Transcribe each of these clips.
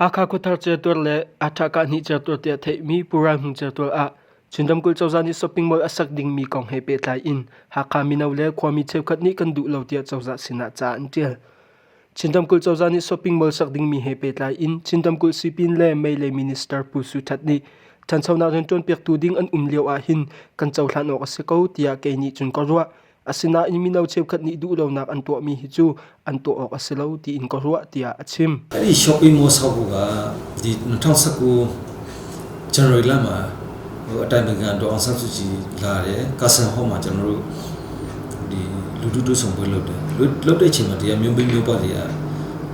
Hakha khuathar certual le Aṭhahkahnih certual tiah theihmi Pu Ral Hmung certual ah Chin ramkulh cozah nih shopping mall a sak dingmi kong he pehtlai in Hakha mino le khuami cheukhat nih kan duh lo tiah cozah sinah ca an ṭial. Chin ramkulh cozah nih shopping mall sak dingmi he pehtlai in Chin ramkulh sipin le mei lei minister Pu Su That nih ṭhanchonak rianṭuanpiaktu ding an um lio ahhin kan cohlan awk a si ko tiah kei nih cun ka ruah. Asinain mino cheukhat nih duhlonak an tuahmi hi cu an tuah awk a si lo tiin ka ruah tiah a chim. အဲ့ဒီ shopping mall ဆောက်ဖို့ကဒီ2019 January လမှာဟိုအတိုင်ပင်ခံဒေါ်အောင်ဆန်းစုကြည်လာတယ်ကာဆန်ဟောမှာကျွန်တော်တို့ဒီလူတူတူဆောင်ပွဲလုပ်တယ်လုပ်တဲ့အချိန်မှာဒီကမျိုးမျိုးမျိုးပွားတွေက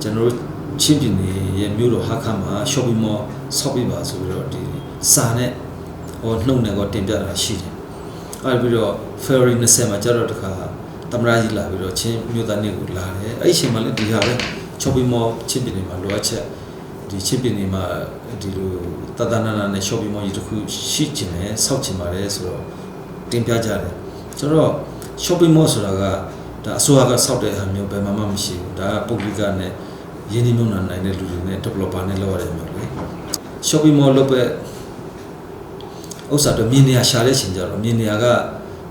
ကျွန်တော်တို့ချင်းပြည်နယ်ရဲ့မြို့တော်ဟာခါမှာ shopping mall ဆောက်ပြပါဆိုပြီးတော့ဒီစာနဲ့ဟိုနှုတ်နဲ့ကောတင်ပြတာရှိတယ် အဲ့ပြီးတော့ February 20မှာကျတော့တခါသမရကြီးလာပြီးတော့ချင်းမြို့သားနေ့ကိုလာတယ်အဲ့ဒီအချိန်မှာလည်းဒီဟာပဲ shopping mall ချင်းပြည်နယ်မှာလိုအပ်ချက်ဒီချင်းပြည်နယ်မှာဒီလိုတတနာနာနဲ့ shopping mall ကြီးတစ်ခုရှိချင်တယ်ဆောက်ချင်ပါတယ်ဆိုတော့တင်ပြကြတယ်ဆိုတော့ shopping mall ဆိုတာကဒါအစိုးရကဆောက်တဲ့ဟာမျိုးဘယ်မှာမှမရှိဘူးဒါကပုဂ္ဂလိကနဲ့ရင်းနှီးမြှုပ်နှံနိုင်တဲ့လူတွေနဲ့ developer နဲ့လုပ်ရတဲ့မျိုးလေ shopping mall လုပ်ပဲ ဥစ္စာတော့မြင်နေရရှာတဲ့ချိန်ကြတော့မြင်နေရက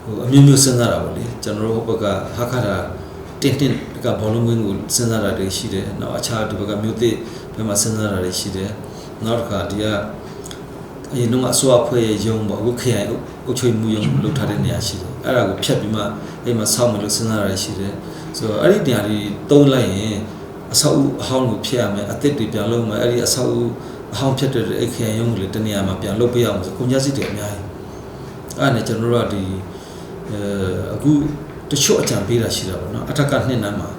ဟိုအမျိုးမျိုးစဉ်းစားတာပေါ့လေကျွန်တော်တို့ဟိုဘက်ကဟာခါတာတင်းတင်းကဘောလုံးကွင်းကိုစဉ်းစားတာတွေရှိတယ်နောက်အခြားဒီဘက်ကမြို့သစ်ဘက်မှာစဉ်းစားတာတွေရှိတယ်နောက်တစ်ခါဒီကအရင်တော့အစိုးရဖွဲ့ရဲ့ရုံးပေါ့အခုခရိုင်အုပ်ချုပ်မှုရုံးလုပ်ထားတဲ့နေရာရှိတယ်အဲ့ဒါကိုဖြတ်ပြီးမှအဲ့မှာဆောက်မယ်လို့စဉ်းစားတာရှိတယ်ဆိုတော့အဲ့ဒီနေရာတွေတုံးလိုက်ရင်အဆောက်အဦအဟောင်းကိုဖျက်ရမယ်အသစ်တွေပြန်လုပ်မယ်အဲ့ဒီအဆောက်အဦအဟောင်းဖြတ်တဲ့အခရိုင်ရုံးကိုလည်းတနေရာမှာပြန်လုပ်ပေးအောင်ဆိုကုန်ကျစရိတ်တွေအများကြီးအဲ့ဒါနဲ့ကျွန်တော်တို့ကဒီအဲအခုတချို့အကြံပေးတာရှိတာပေါ့နော်အထက်ကနှစ်နန်းမှာ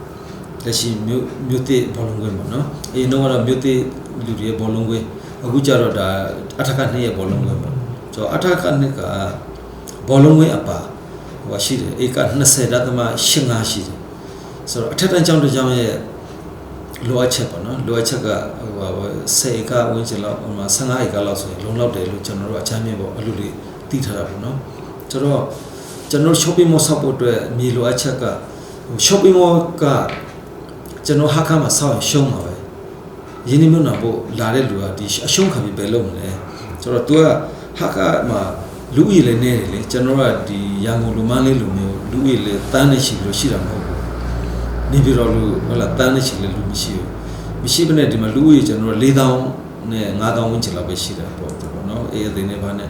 လက်ရှိမြို့မြို့သစ်ဘောလုံးကွင်းပေါ့နော်အရင်တော့ကတော့မြို့သစ်လူတွေရဲ့ဘောလုံးကွင်းအခုကျတော့ဒါအထက်ကနှစ်ရဲ့ဘောလုံးကွင်းပေါ့ဆိုတော့အထက်ကနှစ်ကဘောလုံးကွင်းအပါဟိုရှိတယ်ဧက20.85ရှိတယ်ဆိုတော့အထက်တန်းကျောင်းတစ်ကျောင်းရဲ့ လိုအပ်ချက်ပေါ့နော်လိုအပ်ချက်ကဟိုဟာ10ဧကဝန်းကျင်လောက်ဟိုမှာ15ဧကလောက်ဆိုရင်လုံလောက်တယ်လို့ကျွန်တော်တို့အချမ်းမြင့်ပေါ့အဲ့လိုလေးသိထားတာပေါ့နော်ဆိုတော့ကျွန်တော် shopping mall ဆောက်ဖို့အတွက်မြေလိုအပ်ချက်ကဟို shopping mall ကကျွန်တော်ဟာခါမှာဆောက်ရင်ရှုံးမှာပဲရင်းနှီးမြှုပ်နှံဖို့လာတဲ့လူကဒီအရှုံးခံပြီးပဲလုပ်မလဲဆိုတော့ तू ကဟာခါမှာလူဦးရေလည်းနည်းတယ်လေကျွန်တော်ကဒီရန်ကုန်လူမန်းလေးလူမျိုးလူဦးရေလည်းတန်းနေရှိလို့ရှိတာမဟုတ်ဘူး နေပြည်တော်လူဟုတ်လားတန်းနေချင်လည်းလူမရှိဘူးမရှိဘဲနဲ့ဒီမှာလူဦးရေကျွန်တော်တို့4000နဲ့9000ဝန်းကျင်လောက်ပဲရှိတာပေါ့ဒီပေါ့နော်အေးအသိနေပါနဲ့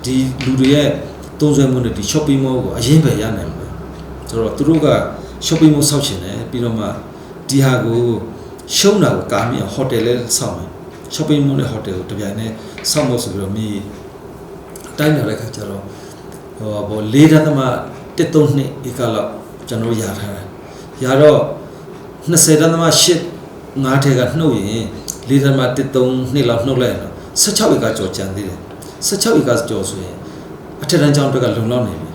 ဒီလူတွေရဲ့သုံးစွဲမှုနဲ့ဒီ shopping mall ကိုအရင်ပဲရနိုင်မှာဆိုတော့သူတို့က shopping mall ဆောက်ချင်တယ်ပြီးတော့မှဒီဟာကိုရှုံးတာကိုကာမိအောင် hotel လဲဆောက်မယ် shopping mall နဲ့ hotel ကိုတပြိုင်တည်းဆောက်ဖို့ဆိုပြီးတော့မိတိုင်းလာတဲ့ခါကျတော့ဟိုဘော4.13နှစ်ဧကလောက်ကျွန်တော်ရထားတယ်ရတော့20.8ငါးထဲကနှုတ်ရင်4.13နှစ်လောက်နှုတ်လိုက်ရင်တော့16ဧကကျော်ကျန်သေးတယ်16ဧကကျော်ဆိုရင်အထက်တန်းကျောင်းအတွက်ကလုံလောက်နေပြီ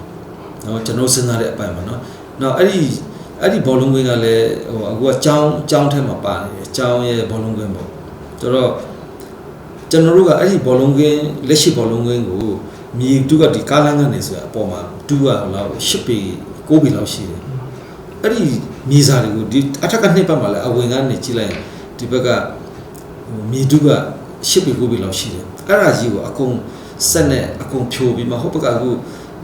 နော်ကျွန်တော်စဉ်းစားတဲ့အပိုင်းပါနော်နောက်အဲ့ဒီအဲ့ဒီဘောလုံးကွင်းကလည်းဟိုအခုကကျောင်းကျောင်းထဲမှာပါနေတယ်ကျောင်းရဲ့ဘောလုံးကွင်းပေါ့ဆိုတော့ကျွန်တော်တို့ကအဲ့ဒီဘောလုံးကွင်းလက်ရှိဘောလုံးကွင်းကိုမြေတူကဒီကားလမ်းကနေဆိုအပေါ်မှာတူကဟိုလောက်8ပေ9ပေလောက်ရှိတယ် အဲ့ဒီမြေစာတွေကိုဒီအထက်ကနှစ်ပတ်မှာလည်းအဝင်ကနေကြည့်လိုက်ရင်ဒီဘက်ကဟိုမြေတုက8ပေ9ပေလောက်ရှိတယ်အဲ့ဒါကြီးကိုအကုန်ဆက်နဲ့အကုန်ဖြိုပြီးမှဟိုဘက်ကအခု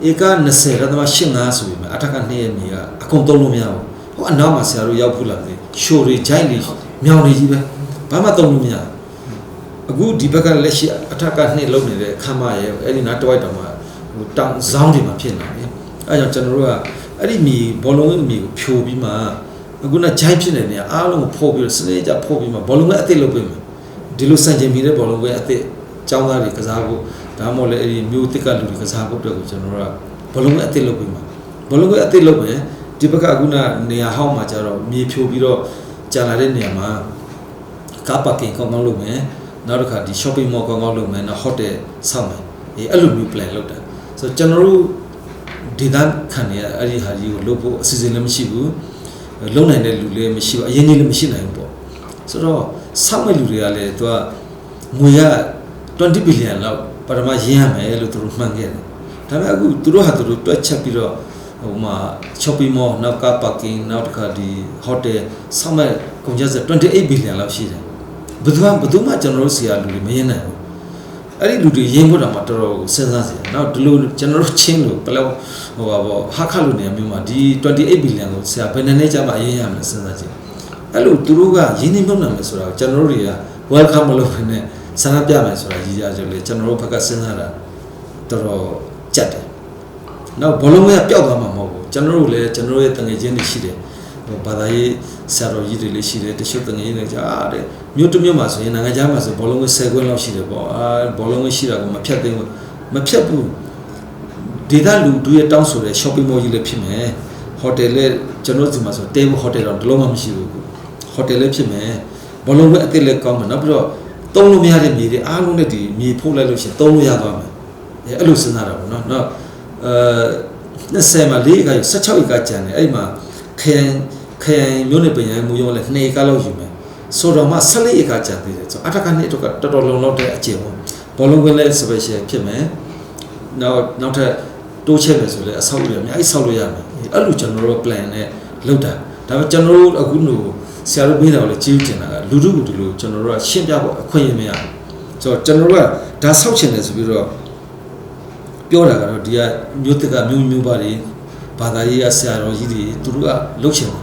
ဧက20.85ဆိုပြီးမှအထက်ကနှစ်ရဲ့မြေကအကုန်သုံးလို့မရဘူးဟိုအနောက်မှာဆရာတို့ရောက်ဖူးလာတယ်ရှိုတွေဂျိုင်းတွေမြောင်တွေကြီးပဲဘာမှသုံးလို့မရအခုဒီဘက်ကလက်ရှိအထက်ကနှစ်လုံးနေတဲ့ခမ်းမရဲ့အဲ့ဒီနားတဝိုက်တောင်မှဟိုတောင်ဇောင်းတွေမှာဖြစ်နေတယ်အဲ့ကြောင့်ကျွန်တော်တို့က အဲ့ဒီမီဘောလုံးမီကိုဖြိုပြီးမှအခုနဂျိုင်းဖြစ်နေနေအားလုံးကိုဖော်ပြီးတော့စနေကြဖော်ပြီးမှဘောလုံးကအစ်စ်လုပ်ပေးမယ်ဒီလိုစံချိန်မီတဲ့ဘောလုံးကအစ်စ်ចောင်းသားတွေကစားဖို့ဒါမှမဟုတ်လေအဲ့ဒီမျိုးတစ်ကလူတွေကစားဖို့အတွက်ကိုကျွန်တော်တို့ကဘောလုံးကအစ်စ်လုပ်ပေးမှာဘောလုံးကအစ်စ်လုပ်မယ်ဒီဘက်ကအခုနနေရာဟောင်းမှာကျတော့မြေဖြိုပြီးတော့ကြာလာတဲ့နေရာမှာကားပါကင်ကောင်းကောင်းလုပ်မယ်နောက်တစ်ခါဒီ shopping mall ကောင်းကောင်းလုပ်မယ်နောက် hotel ဆောက်မယ်အေးအဲ့လိုမျိုး plan လုပ်တာဆိုတော့ကျွန်တော်တို့ ဒေသခံနေရအဲ့ဒီဟာကြီးကိုလုပ်ဖို့အစီအစဉ်လည်းမရှိဘူးလုံနိုင်တဲ့လူလည်းမရှိဘူးအရင်ကြီးလည်းမရှိနိုင်ဘူးပေါ့ဆိုတော့စောက်မဲ့လူတွေကလည်းသူကငွေက20 billion လောက်ပထမရင်းရမယ်လို့သူတို့မှန်ခဲ့တယ်ဒါပေမဲ့အခုသူတို့ဟာသူတို့တွက်ချက်ပြီးတော့ဟိုမှာ shopping mall နောက်က parking နောက်တစ်ခါဒီ hotel စောက်မဲ့ကုန်ကျစရိတ်28 billion လောက်ရှိတယ် ဘယ်သူမှဘယ်သူမှကျွန်တော်တို့စီကလူတွေမရင်းနိုင်ဘူးအဲ့ဒီလူတွေရင်းဖို့တော့မှတော်တော်စဉ်းစားစီ။နောက်ဒီလိုကျွန်တော်တို့ချင်းလို့ဘယ်လောက်ဟိုပါပေါ့ဟာခလူနေမျိုးမှာဒီ28 billion ကိုဆရာဘယ်နှစ်နှစ်ကြာမှအရင်ရမလဲစဉ်းစားကြည့်။အဲ့လိုသူတို့ကရင်းနှီးမြှုပ်နှံမယ်ဆိုတာကိုကျွန်တော်တို့တွေက welcome မလုပ်ဘဲနဲ့ဆန္ဒပြမယ်ဆိုတာရည်ရကြလေကျွန်တော်တို့ဘက်ကစဉ်းစားတာတော်တော်ကြက်တယ်။နောက်ဘောလုံးကပျောက်သွားမှာမဟုတ်ဘူး။ကျွန်တော်တို့လည်းကျွန်တော်တို့ရဲ့တငယ်ချင်းတွေရှိတယ်။ဟိုဘာသာရေးဆရာတော်ကြီးတွေလည်းရှိတယ်တချို့တငယ်ချင်းတွေကြားတဲ့မြို့တစ်မြို့မှာဆိုရင်နိုင်ငံခြားမှာဆိုဘောလုံးက10ခွန်းလောက်ရှိတယ်ပေါ့အာဘောလုံးကရှိတာကိုမဖြတ်သိမ်းဘူးမဖြတ်ဘူးဒေသလူတို့ရဲ့တောင်းဆိုတဲ့ shopping mall ကြီးလည်းဖြစ်မယ်ဟိုတယ်လည်းကျွန်တော်ဒီမှာဆိုတဲဟိုတယ်တော့တလုံးမှမရှိဘူးဟိုတယ်လည်းဖြစ်မယ်ဘောလုံးကအစ်စ်လည်းကောင်းမယ်နောက်ပြီးတော့သုံးလို့မရတဲ့မြေတွေအားလုံးနဲ့ဒီမြေဖို့လိုက်လို့ရှိရင်သုံးလို့ရသွားမယ်အဲအဲ့လိုစဉ်းစားတာပေါ့နော်နောက်အဲ20မှာ4ဧက16ဧကကျန်တယ်အဲ့မှာခရိုင်ခရိုင်မြို့နယ်ပညာမူရုံးလည်း2ဧကလောက်ယူမယ်ဆိုတော့မှ14ဧကကျန်သေးတယ်ဆိုအထက်ကနှစ်တော့တော်တော်လုံလောက်တဲ့အကျင့်ပေါ့ဘောလုံးကွင်းလည်း special ဖြစ်မယ်နောက်နောက်ထပ်တိုးချဲ့မယ်ဆိုလည်းအဆောက်အဦတွေအများကြီးဆောက်လို့ရမယ်အဲ့လိုကျွန်တော်တို့ plan နဲ့လုပ်တာဒါပေမဲ့ကျွန်တော်တို့အခုလို့ဆရာတို့ပေးတာကိုလည်းကြည့်ကျင်တာကလူတို့ကဒီလိုကျွန်တော်တို့ကရှင်းပြဖို့အခွင့်အရေးမရဘူးဆိုတော့ကျွန်တော်တို့ကဒါဆောက်ချင်တယ်ဆိုပြီးတော့ပြောတာကတော့ဒီကမြို့တက်ကမြို့မျိုးပါတွေဘာသာရေးကဆရာတော်ကြီးတွေသူတို့ကလှုပ်ချင်တယ်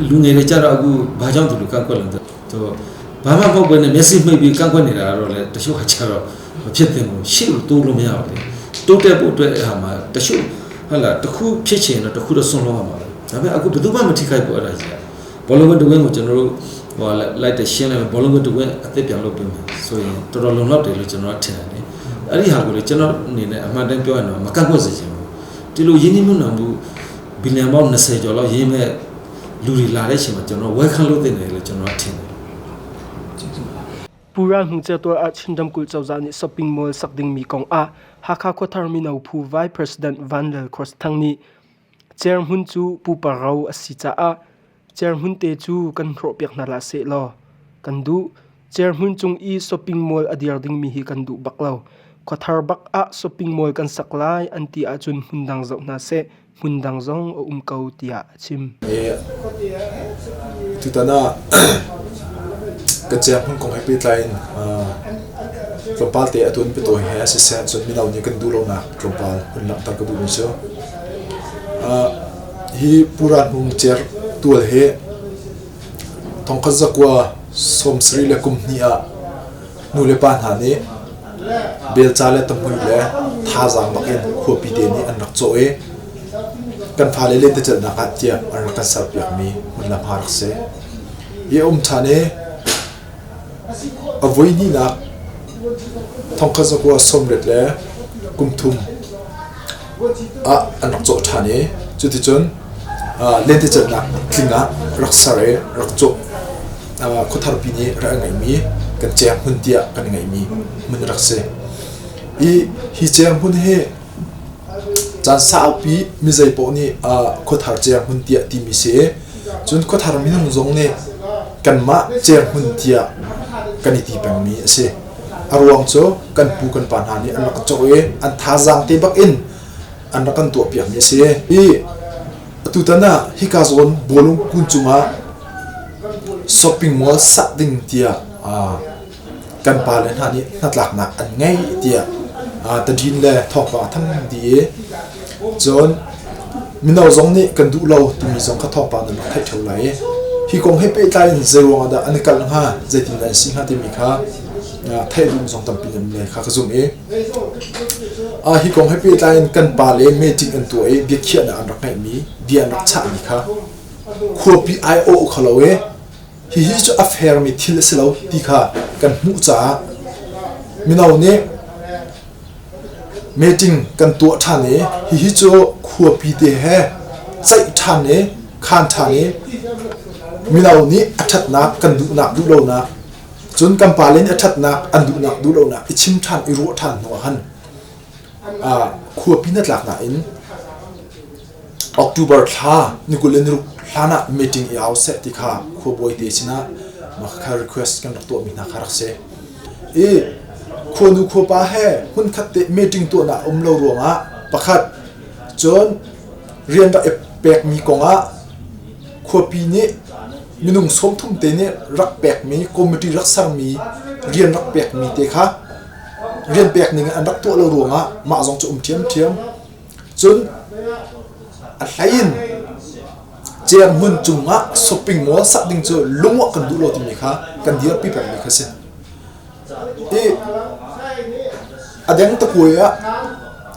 လူငယ်တွေကြတော့အခုဘာကြောင့်သူတို့ကန့်ကွက်လဲဆိုတော့ဘာမှမဟုတ်ဘဲနဲ့မျက်စိမှိတ်ပြီးကန့်ကွက်နေတာတော့လေတချို့ကကြတော့မဖြစ်သင့်ဘူးရှေ့ကိုတိုးလို့မရဘူးလေတိုးတက်ဖို့အတွက်အဟာမှာတချို့ဟုတ်လားတခုဖြစ်ချင်တော့တခုတော့ဆွန့်လို့ရမှာပဲဒါပေမဲ့အခုဘယ်သူမှမထိခိုက်ဘူးအဲ့ဒါကြီးကဘောလုံးကတဝင်းကိုကျွန်တော်တို့ဟိုလိုက်တဲ့ရှင်းလိုက်မယ်ဘောလုံးကတဝင်းအသက်ပြန်လုပ်ပေးမယ်ဆိုရင်တော်တော်လုံလောက်တယ်လို့ကျွန်တော်ထင်တယ်လေအဲ့ဒီဟာကိုလေကျွန်တော်အနေနဲ့အမှန်တမ်းပြောရရင်တော့မကန့်ကွက်စေချင်ဘူးဒီလိုရင်းနှီးမြှုပ်နှံမှုဘီလီယံပေါင်း20ကျော်လောက်ရင်းမဲ့လူတွေလာတဲ့အချိန်မှာကျွန်တော် welcome လုပ်တင်တယ်လို့ကျွန်တော်ထင်တယ် Pu Ral Hmung Certual ah Chin ramkulh cozah nih shopping mall sak dingmi kong ah Hakha Khuathar Mino Phu Vice President Van Lal Cross Thang nih Cerhmun cu pupa ro a si caah cerhmun te cu kan hrawhpiak hna hlah sehlaw kan duh. Cerhmun cung i shopping mall a dir dingmi hi kan duh bak lo. Khuathar bak ah shopping mall kan sak lai an ti ahcun hmundang zoh hna seh, hmundang zong a um ko tiah a chim. Tutan ah kan cerhmun kong he pehtlai in tlawmpal te a tuan biatawi he siseh cun mino nih kan duh lonak tlawmpal hun langhter ka duhmi cu hi Pura Hmung Cer tual hi thongkhat zakua 72 le kum hnih ah nu le pa hna nih belca le tamhui le thazaang bak in khuapi te nih an rak cawh i kan fale lentecelhnak ah tiah an rak kan serpiakmi hmunlam ha rak si. Hi a um ṭhan i a voi hnihnak thongkhat zakua 80 le kum thum ah an rak cawh ṭhan i cuticun lentecelhnak tling ah rak ser i rak cawh khuatharpi nih rak ngeihmi kan ceng hmun tiah kan ngeihmi hmun rak si. I hi ceng hmun hi caan saupi mizei paoh nih khuathar ceng hmun tiah timi si i cun khuathar minung zong nih kanmah ceng hmun tiah kan i ti pengmi a si. A ruang cu kan pu kan pa hna nih an rak cawh i an thazaang te bak in an rak kan tuahpiakmi a si. I atutan ah hika zawn bawlung kun cungah shopping mall sak ding tiah kan pale hna nih hnatlaknak an ngei tiah tadin le thawngpang a thang dih i cun mino zong nih kan duh lo timi zong kha thawngpang nan rak theih ṭheo lai i hi kong he pehtlai in zei ruangah dah an i kalh hnga zeitindah an si hnga timi kha theih duh zong tampi nan le kha ka zumh i hi kong he pehtlai in kan pale meeting an tuah i biakhiahnak an rak ngeihmi bia an rak chahmi kha khuapi aiawh kho lo i hihi cu a fairmi thil a si lo ti kha kan hmuh caah mino nih meeting kan tuah ṭhan i hihi cu khuapi te he ceih ṭhan i khaan ṭhan i mino nih a ṭhatnak kan duhnak duhlonak cun kan pale nih a ṭhatnak an duhnak duhlonak i chim ṭhan i ruah ṭhan hnu ah khan khuapi hnatlaknak in October thla ni 26 hlan ah meeting i au seh ti kha khuabawi te sinah mah kha request kan rak tuahmi hna kha rak si. I khuanu khuapa he hmunkhat te meeting tuahnak um lo ruangah pakhat cun rian rak i pekmi kongah khuapi nih Minung 30 te nih rak pekmi committee rak sermi rian rak pekmi te kha rian pek ning an rak tuah lo ruangah mah zong cu um ṭhiamṭhiam. Cun a hlei in Ciang hmun cungah shopping mall sak ding cu lungwah kan duh lo timi kha kan dirpi pengmi kha si. I a deng takuai ah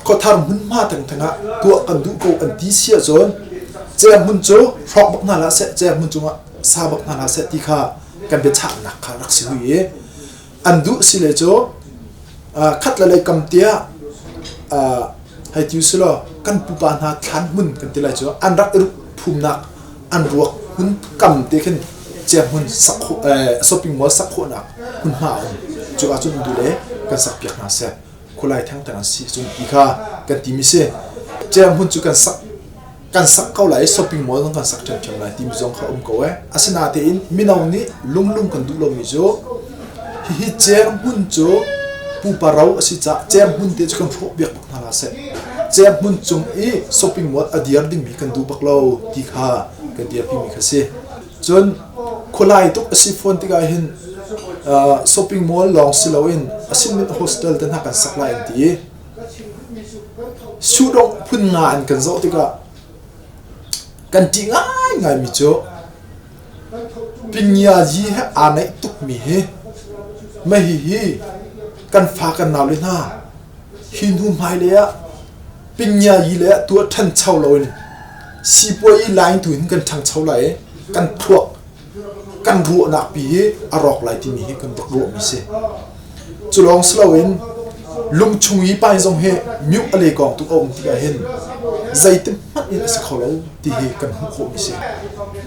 khuathar hmunhma thengtheng ah tuah kan duh ko an ti si ahcun Ciang hmun cu hrawk bak hna hlah seh, Ciang hmun cungah sa bak hna hlah seh ti kha kan biachahnak kha rak si hui i an duh si le cu khat le lei kam tiah hei ti usilaw kan pupa hna thlan hmun kan ti lai cu an rak i phumnak an ruak hmun kam te khin ciang hmun sak khawh shopping mall sak khawhnak hmunhma a um. Cu ahcun duh le kan sak piak hna seh. Khualai thengtheng an si cun ti kha kan timi si. Ciang hmun cu kan sak kan sak ko lai i shopping mall zong kan sak ṭhiamṭhiam lai timi zong kha um ko ee. Asinain mino nih lunglung kan duh lomi cu hihi ceng hmun cu pupa ro a si caah ceng hmun te cu kan hrawh piak bak hna hlah seh. Ceng hmun cung i shopping mall a dir dingmi kan duh bak lo ti kha kan dirpimi kha si. Cun khualai tuk a si fawn tikah hin shopping mall lawng si loin a sin hostel te hna kan sak lai an ti i Suhdawh phun nga an kan zoh tikah kan ṭih ngaingaimi cu Pingiazi he aa naih tukmi hi mah hihi kan fa kan naule hna hi hnu hmailei ah Pingiayi lei ah tuah ṭhancho loin sipuayi line tu in kan ṭhangcho lai i kan thluak kan ruahnak pi hi a rawk lai timi hi kan rak ruahmi si. Cu lawng si loin lungchung i pai zong hi mute a lekawng tuk a um tikah hin zeitin hmanh in a si kho lo ti hi kan hmuh khawhmi si.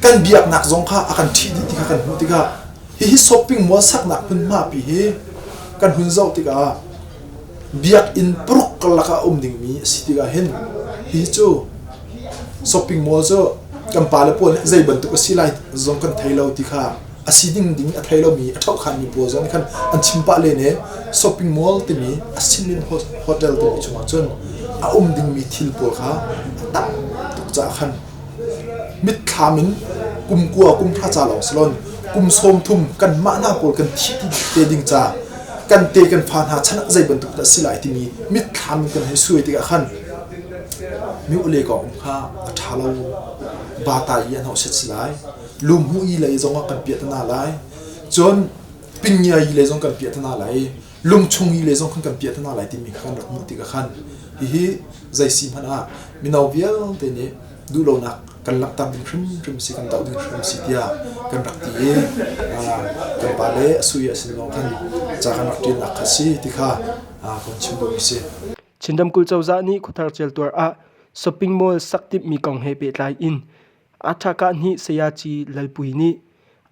Kan biaknak zong kha a kan ṭhih dih ti kha kan hmuh tikah hihi shopping mall saknak hmunhma pi hi kan hun zoh tikah biakinn paruk karlak ah a um dingmi a si tikah hin hihi cu shopping mall cu kan pale pawl nih zei bantuk a si lai zong kan thei lo ti kha a si ding ding a thei lomi a ṭhohkhanmi pawl zong nih khan an chim pah len i shopping mall timi a Sinlin hotel timi chungah cun a um dingmi thil pawl kha a tam tuk caah khan mitthlam in kum kua kum hra ca lawng si loin kum 30 kanmah hna pawl kan thih te ding ca kan te kan fa hna chan ah zei bantuk dah si lai timi mitthlam in kan hei suai tikah khan mi ule kong um kha a ṭha lo bata i an hau set si lai lumhu i lei zongah kan piahtana lai cun pingia i lei zong kan piahtana lai lungchung i lei zong khan kan piahtana lai timi kha kan rak hmuh tikah khan hihi zei si hmanh ah mino vialte nih duhlonak kan langhter ding hrimhrim si kan doh ding hrim si tiah kan rak ti i kan pale a sui a sin lawng khan ca kan rak ṭialnak kha si ti kha kan chim duhmi si. Chin ramkulh cozah nih khuathar celtuar ah shopping mall sak timhmi kong he pehtlai in Aṭhakahnih Sayaci Lalpui nih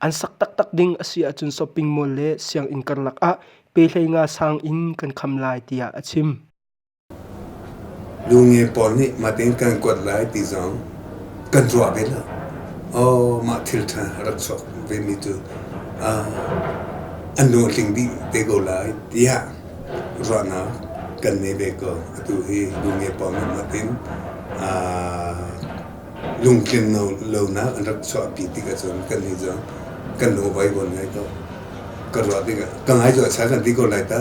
an sak taktak ding a si ahcun shopping mall le sianginn karlak ah pe 15 sang in kan kham lai tiah a chim. Lunge pawl nih mahtin kan kuat lai ti zong kan ruah ve lo. Aw mah thil ṭha rak chuak vemi cu an lung a tling dih te ko lai tiah ruahnak kan nei ve ko. Atu hi lunge pawl nih mahtin lungtlin lonak an rak chuahpi tik ahcun kannih cu kan lung a vaivuan ngai ko. Ka ruah tikah ka ngai cu a chia kan ti ko lai ta.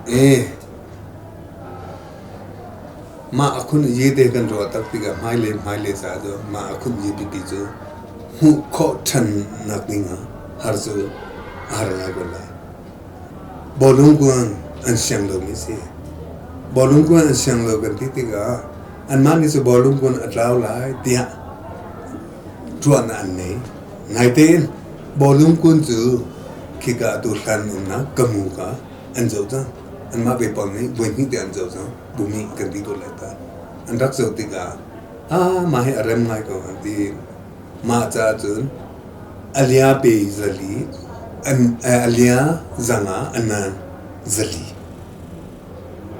E mah a khun ye te kan ruah tak tikah hmailei hmailei ca cu mah a khun ye pipi cu hmuh khawh ṭhan nak ding ah har cu a har ngai ko lai. Bawlung kuan an siang lomi a si. Bawlung kuan an siang lo kan ti tikah anmah nih cu bawlung kuan a tlau lai tiah ruahnak an nei. Naitein bawlung kuan cu khika atu hlan umnak kamu ka an zoh cang. Anmah ve pawl nih voi hnih te an zoh cang. Bumi kan ti ko lai ta. An rak zoh tikah ah mah hi a rem ngai ko an ti. Mah caah cun a lia pe 400, a lia 500, a nan 400.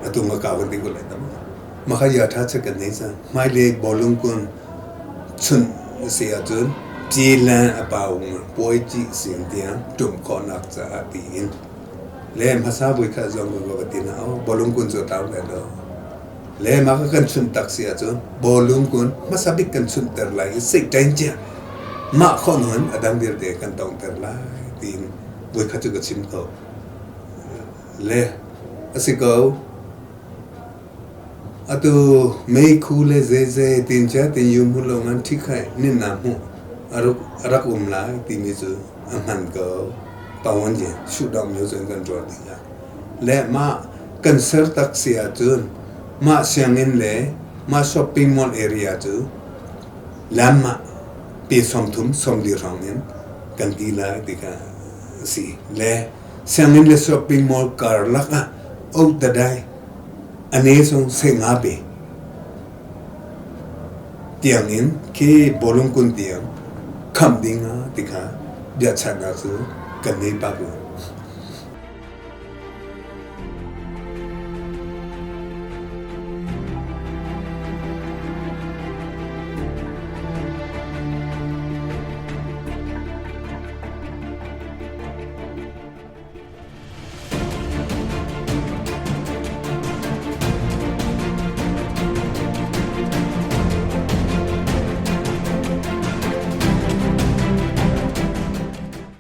Atu nga kau kan ti ko lai tam. Mah kha ya ṭha chek kan nei cang. Hmailei bawlung kun chunh si ahcun cilan a paung puai cih sin tiang ṭum khawhnak caah tiin le hmasa voi khat zong ka va ti na oh bawlung kun cu a tlau lai lo. Le mah kha kan chunh tak si ahcun bawlung kun hmasa bik kan chunhter lai i seihṭain cia mah khawh hnu a dang vialte kan tongter lai tiin voikhat cu ka chim ko. Le a si ko. Atu meikhu le zeizei tin cia tin yu hmu lo ngan ṭhikhaih ninna hmuh a rak um lai timi cu a hman ko. Pawanji shootdown myo cun kan ruah tikah le mah kan ser tak si ahcun mah sianginn le mah shopping mall area cu lam ah pe 30 40 hrawng in kan ti lai ti kha a si. Le sianginn le shopping mall karlak ah ohtadai a ne zong seh nga pe tiang in khi bawlung kun tiang khamh ding ah ti kha biachahnak cu kan nei pah ko.